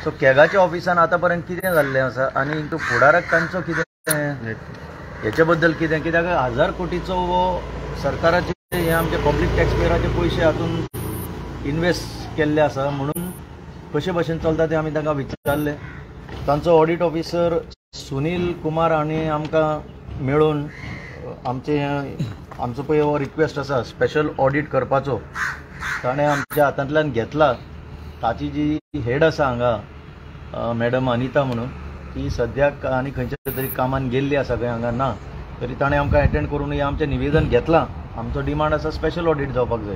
So कॅगाच्या ऑफिसान आतां पर्यंत कितें जाल्लें आसा आनी फुडाराक तांचो कितें हेचे बद्दल कितें, कित्याक 1000 कोटीचो हो सरकाराचे हे आमचे पब्लीक टॅक्स पेयराचे पयशे हातून इन्वेस्ट केल्ले आसा म्हणून कशे भशेन चलता तें आमी तांकां विचारलें. तांचो ऑडिट ऑफिसर सुनील कुमार हांणी आमकां मेळून आमचे आमचो पळय हो रिक्वेस्ट आसा स्पेशल ऑडिट करपाचो, ताणें आमच्या हातांतल्यान घेतला. ताची जी हेड आसा हांगा मॅडम अनिता म्हणून, ती सद्याक आनी खंयच्या तरी कामान गेल्ली आसा खंय हांगा ना, तरी ताणें आमकां एटेंड करून हें आमचें निवेदन घेतलां. आमचो डिमांड आसा स्पेशल ऑडिट जावपाक जाय,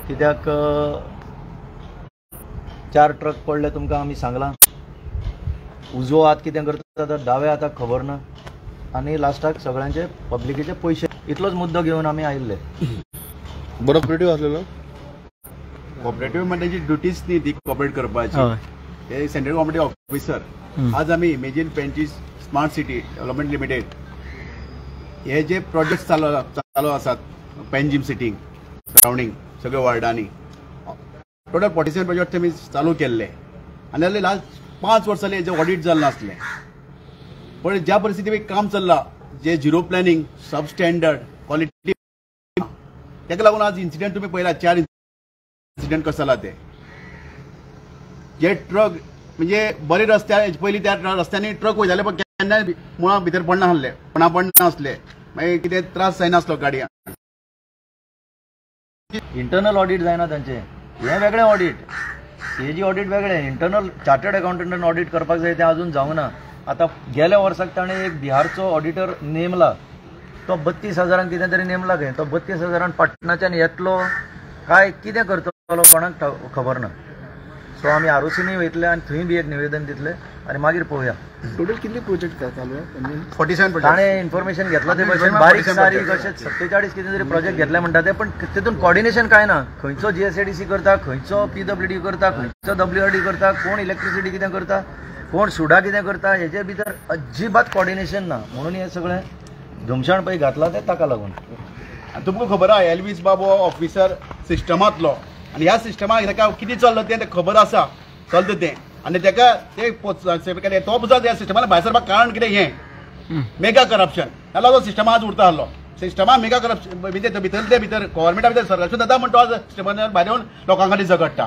कित्याक 4 ट्रक पडले तुमकां आमी सांगलां, उजवो हात कितें करता तर दाव्या हाताक खबर ना, आनी लास्टाक सगळ्यांचे पब्लिकेचे पयशे. इतलोच मुद्दो घेवन आमी आयिल्ले. बरो कॉपरेटीव आसलेलो, कॉपरेटीव म्हणजे तेजी ड्युटीच न्ही ती कॉपरेट करपाची. हे सेंट्रल गव्हर्मेंट ऑफिसर. आज आमी imagine Panaji smart city development limited हे जे प्रोजेक्ट चालू आसात पेंजीम सिटींग सरावंडींग सगळ्या वॉर्डांनी टोटल 47 प्रोजेक्ट आमी चालू केल्ले आनी लास्ट 5 वर्सां जाली हेजें ऑडिट जालें नासलें. पण ज्या परिस्थिती काम चल्लां, जे zero planning, sub standard quality, ताका लागून आज इन्सिडंट तुमी पळयला 4 इन्सिडंट कसो जाला ते. जे ट्रक म्हणजे बरे रस्त्यार पयलीं त्या रस्त्यांनी ट्रक वयताले पण केन्नाय मुळां भितर पडनासले, पणा पडनासले, मागीर कितें त्रास जायनासलो गाडयांक. इंटरनल ऑडिट जायना तांचें, हें वेगळें ऑडिट, सीएजी ऑडिट वेगळें, इंटरनल चार्टर्ड अकाउंटंटान ऑडिट करपाक जाय तें अजून जावंक ना. आतां गेल्या वर्साक ताणें एक बिहारचो ऑडिटर नेमला, तो 32,000 कितें तरी नेमला खंय, तो 32,000 पाटणाच्यान येतलो काय कितें करतलो कोणाक खबर ना. सो आमी आरोसीनी वयतले आनी थंय बी एक निवेदन दितले आनी मागीर पळोवया. टोटल कितले प्रोजेक्ट चालू आहे? 47. ताणें इन्फॉर्मेशन घेतला ते भशेन बारीक सारीक अशें 47 कितें तरी प्रोजेक्ट घेतले म्हणटा ते, पण तितून कॉर्डिनेशन कांय ना. खंयचो जीएसआयडीसी करता, खंयचो पीडब्ल्यूडी करता, खंयचो डब्ल्यूआरडी करता, कोण इलेक्ट्रिसिटी कितें करता, कोण सुडा कितें करता, हेजे भितर अजिबात कॉर्डिनेशन ना. म्हणून हें सगळें धुमशण पळय घातलां तें ताका लागून. तुमकां खबर आहा एल्वीस बाबू ऑफिसर सिस्टमांतलो आनी ह्या सिस्टमाक ताका कितें चल्लां तें खबर आसा, चलता तें, आनी ताका ते तो सुद्दां ह्या सिस्टमाक भायर सरपाक कारण कितें हें मेगा करप्शन. नाल्यार तो सिस्टमा आज उरता आहलो. सिस्टमा मेगा करप्शन भितर ते भितर गव्हर्मेंटा भितर सरप्शन जाता म्हण तो आज सिस्टमा भायर येवन लोकां खातीर झगडटा.